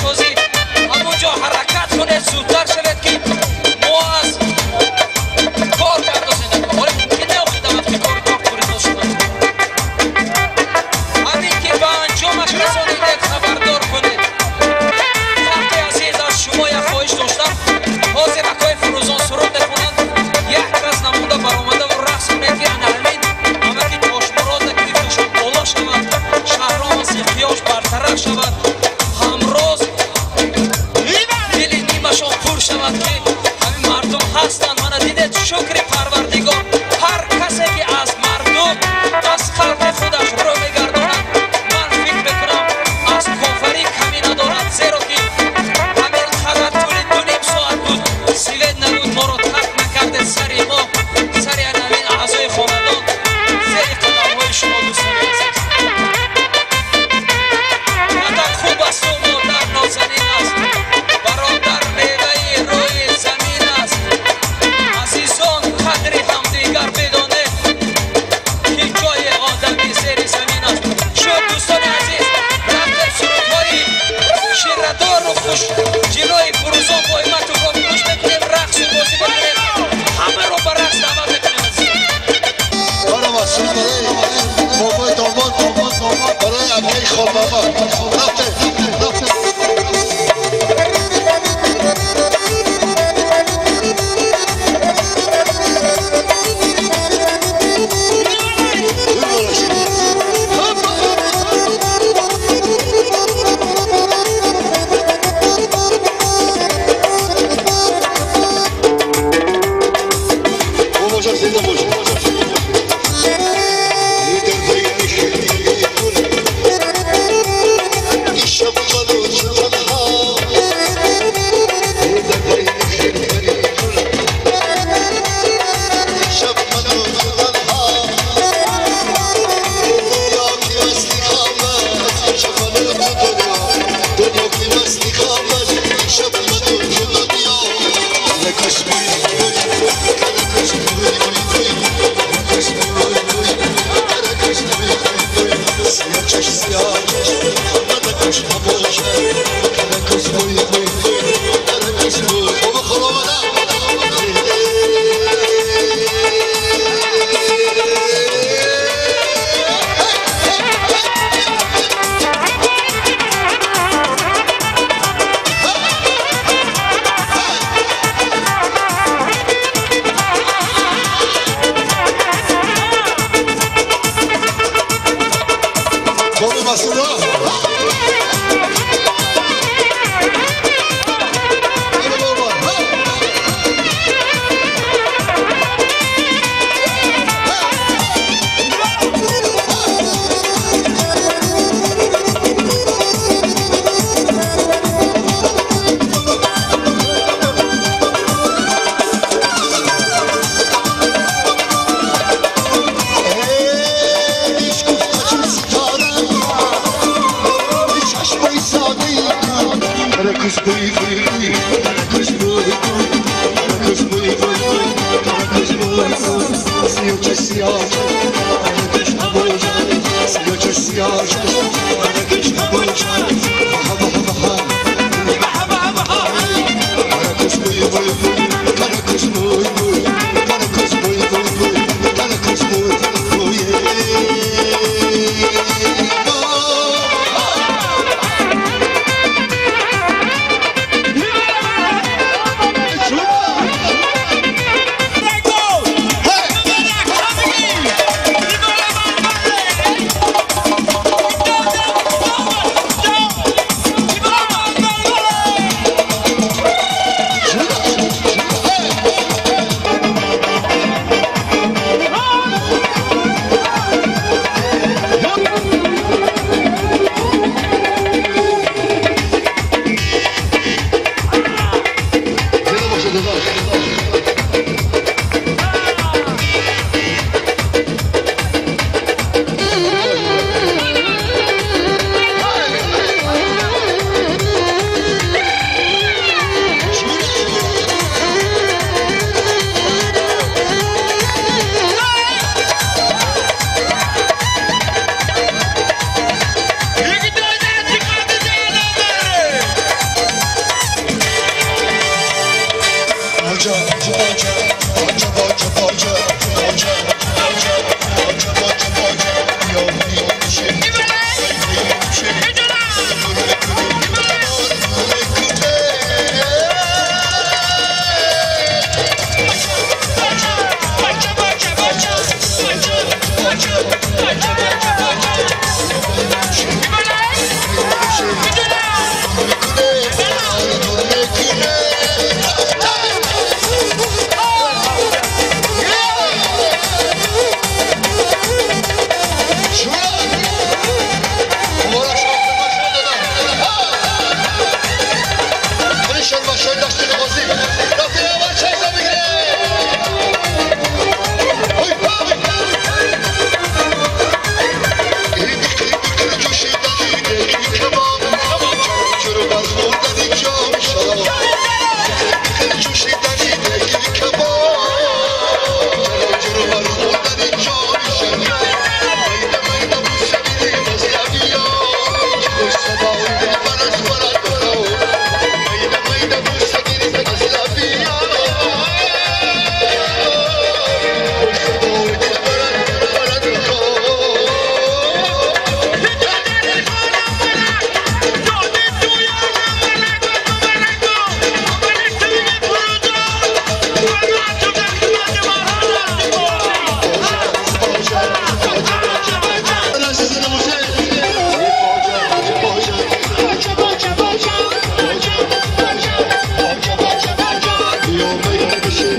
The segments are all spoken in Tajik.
Қозӣ, ҳамонҷо ҳаракат кунед, зудтар шавед, ки мо аз кор кардосем. Ҳоле мумкин не охи дават ки кори кор пуридо шуда. Ҳамин ки ба анҷомаш расонидед, хабардор кунед. Халқи азиз, аз шумо як хоҳиш доштам. Ҳозир акои Фурӯзон суруд мехонанд, як кас намуда баромадаву рақс кунед, ки ана ҳамин ҳамаки Тошмурода гирифташон боло шавад, Шаҳром зиқиёш бартараф шавад, ҳамроз дили нимашон пур шавад, ки ҳамин мардум ҳастанд. Мана дидед, шукри Парвардигор, ҳар касе ки аз мардум, аз халқи худаш рӯ мегардонад, ман фикр мекунам, аз кофарӣ камӣ надорад, зеро ки ҳамин қадар тӯли 2,5 соат буд, свет набуд, моро тарк накардед. Сари мо, сари ҳамин аъзои хонадон зери қадамҳои шумо, дӯстони азиз. Ватан хуб асту модар нозанин аст, бародар меваи рӯи замин аст. Азизон, қадри ҳамдигар бидонед, ки ҷои одамӣ зери замин аст. Шуд, дӯстони азиз, рафтем, сурудҳои ширадору хуш ҷилои Фурӯзон Боиматовро гӯш мекунем, рақсу бозӣ мекунем, ҳамаро ба рақс даъват мекунем, азизон. Барои бобои домод, барои акаи Холбаба. Рафтем, рафтем. Зинда бош.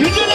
You